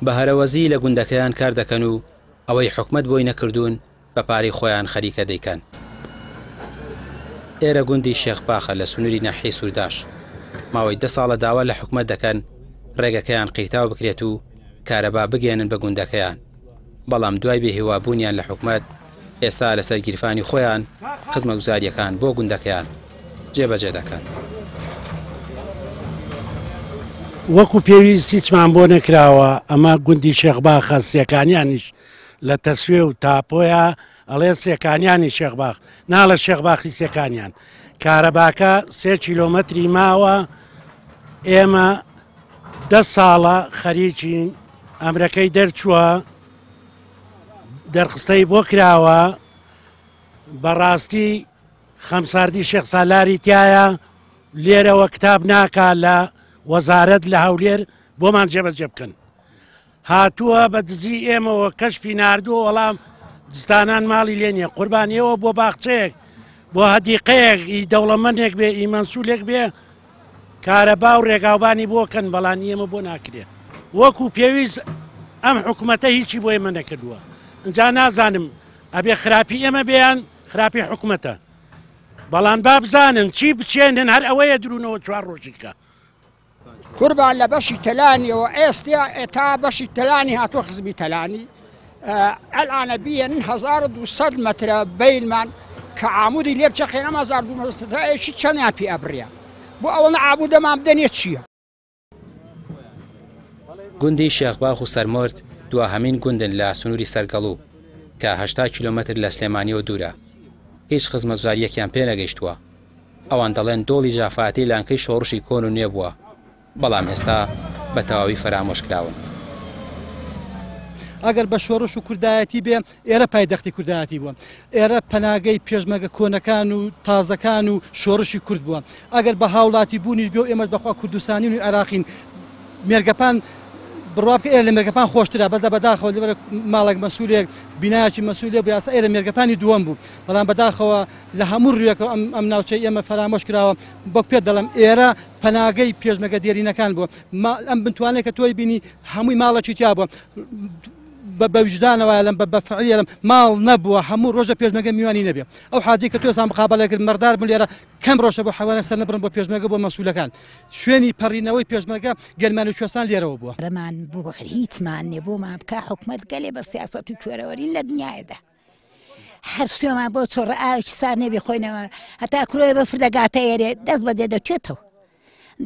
بە هەرەوەزی لە گوندەکەیان کار دەکەن و ئەوەی حکومەت بۆی نەکردوون بە پارەی خۆیان خەریکە دەیکەن. ئێرە گوندی شێخ باخە لە سنووری ناحیەی سوورداش. ماوەی دە ساڵە داوا لە حکومەت دەکەن ڕێگەکەیان قیرتاو بکرێت و کارەبا بگەیەنن بە گوندەکەیان، بەڵام دوای بێهیوابوونیان لە حکومەت، ئێستا لەسەر گیرفانی خۆیان خزمەتگوزارییەکان بۆ گوندەکەیان جێبەجێ دەکەن. وەکو پێویست هیچمان بۆ نەکراوە، ئەمە گوندی شێخ باخە، سێکانیانیش لە تەسوێ و تاپۆیە ئەڵێ سێکانیانی شێخ باخ، ناڵێ شێخ باخی سێکانیان. کارەباکە 3 کیلۆمەتری ماوە، ئێمە 10 ساڵە خەریکین، ئەمرەکەی دەرچووە، دەرخستەی بۆ کراوە. بەڕاستی خەمساردی شێخ سالاری تایە، لێرەوە کتاب ناکا لە وەزارەت لە هەولێر بۆمان جێبەجێ بکەن. هاتووە بە دزی ئێمەوە کەشفی ناردووە، وەڵام دستانان ماڵی لێ نییە. قوربان ئێوە بۆ باخچەیەک، بۆ هەدیقەیەک، ئی دەوڵەمەندێک بێ، ئی مەنسوولێک بێ، کارەبا و ڕێگاوبانی بۆ کەن، بەڵام ئێمە بۆ ناکرێت. وەکو پێویست ئەم حکوومەتە هیچی بۆ ئێمە نەکردووە. اینجا نازانم ئەبێ خراپی ئێمە بێیان خراپی حکوومەتە، بەڵام با بزانن چی بچێنن، هەر ئەوەیە درونەوە 4 ڕۆژیکە. قوربان لە بەشی تەلانیەوە ئێستا تا بەشی تەلانی هاتووە، خزمی تەلانی ئەلانە بیەن 1200 مەترە بەیلمان کە عامودی لێ بچەخێن، ئەم 1200 مەترە چەندیان پێ ئەبریا بۆ ئەوەنە عامودەمان بدەنێ چییە؟ گوندی شێخباخ و سەرمۆرد دواهەمین گوندن لە سنووری سەرگەڵو کە 80 کیلۆمەتر لە سلێمانیەوە دوورە. هیچ خزمەتگوزارییەکیان پێ نەگەیشتووە. ئەوان دەڵێن دۆڵی جافاتی لانکەی شۆڕشی کۆن و نوێ بووە، بەڵام ئێستا بە تەواوی فەرامۆش کراون. ئەگەر بە شۆڕش و کوردایەتی بێ، ئێرە پایدەختی کوردایەتی بووە. ئێرە پەناگەی پێشمەرگە کۆنەکان و تازەکان و شۆڕشی کورد بووە. ئەگەر بە هاوڵاتی بوونیش بێ و ئێمەش بەخوا کوردستانین و عێراقین، مێرگەپان بڕوا بکە ئێرە لە مێرگەپان خۆشترە، بەس لە بەداخەوە لەبەر ماڵێک مەسوولێک بینایەکی مەسوولێ بوو، یاسا ئێرە مێرگەپانی دووەم بوو، بەڵام بەداخەوە لە هەموو ڕوویەکەوە ئەم ناوچەی ئێمە فەرامۆش کراوە. بۆک پێت دەڵێم ئێرە پەناگەی پێشمەرگە دێرینەکان بووە. ئەم بنتوانەیە کە تۆی بینی هەمووی ماڵێکی تیا بووە، بە ویژدانەوە لەم بە فعلی لەم ماڵ نەبووە، هەموو ڕۆژە پێشمەرگە میوانی نەبێ. ئەو حاجی کە تۆ سام مقابلە کرد مەردار بوون لێرە کەم ڕۆژە بۆ حەوانە سەر نەبڕن بۆ پێشمەرگە بۆ مەسوولەکان. شوێنی پەڕینەوەی پێشمەرگە گەرمیان و کوێستان لێرەوە بووە. ڕەمان بوو هیچمان نییە بۆمان بکە حکومەت گەلێ بە سیاسەت و کوێرەوەرین لە دنیادا. هەر سوێمان بۆ چۆڕە ئاوێکی سار نەبی خۆینەوە هەتا کرۆیە بەفر دەگاتە ئێرێ دەست بەجێ دەچێتەوە.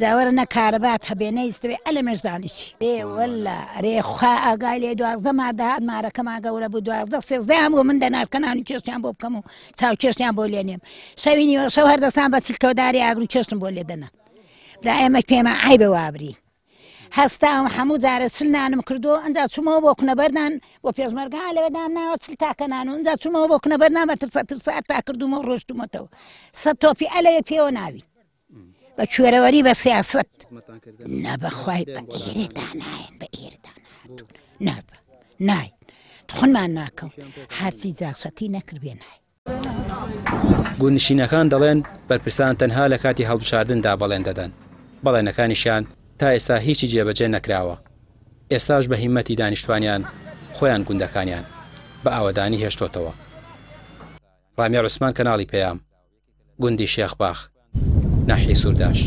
جاوەرە نە کارەبات هەبێ نەیستێ ئەلە مێژدانیشی. ئێ وەلا ئەرێ خوا ئاگای لێ 12 مار دەهات، مارەکەمان گەورە بوو 12 13 بوو، من دەنارکەنان و کێشیان بۆ بکەم و چاو کێشیان بۆ لێنێم. شەوی نیوە شەو هەردەستان بە چیلکەوداری ئاگر و کێشم بۆ لێدەنا. برا ئێمە پێمان عەیبە وابری. هەستاوم هەموو جارە 40 نانم کردو، ئەنجا چوومەوە بۆ کونەبەرنان بۆ پێشمەرگە لەوێ دامناوە 40 تاکە نان و ئەنجا چوومەوە بۆ کونەبەرنان بە ترسە ترسە تا کردومەوە ڕۆشتومەتەوە. 100 تۆپی ئەلەوێ پێوە ناوی. بە کوێرەوەری بە سیاست نە بەخوای بە ئێرە دانایەن، بە ئێرە داناتون نازە نای تخونمان ناکەم، هەرچی جاشەتی نەکردبێ نای. گوندنشینەکان دەڵێن بەرپرسان تەنها لە کاتی هەڵبژاردندا بەڵێن دەدەن، بەڵێنەکانیشیان تا ئێستا هیچی جێبەجێ نەکراوە. ئێستاش بە هیمەتی دانیشتوانیان خۆیان گوندەکانیان بە ئاوەدانی هێشتۆتەوە. ڕامیار عوسمان، کەناڵی پەیام، گوندی شێخ باخ، ناحیەی سوورداش.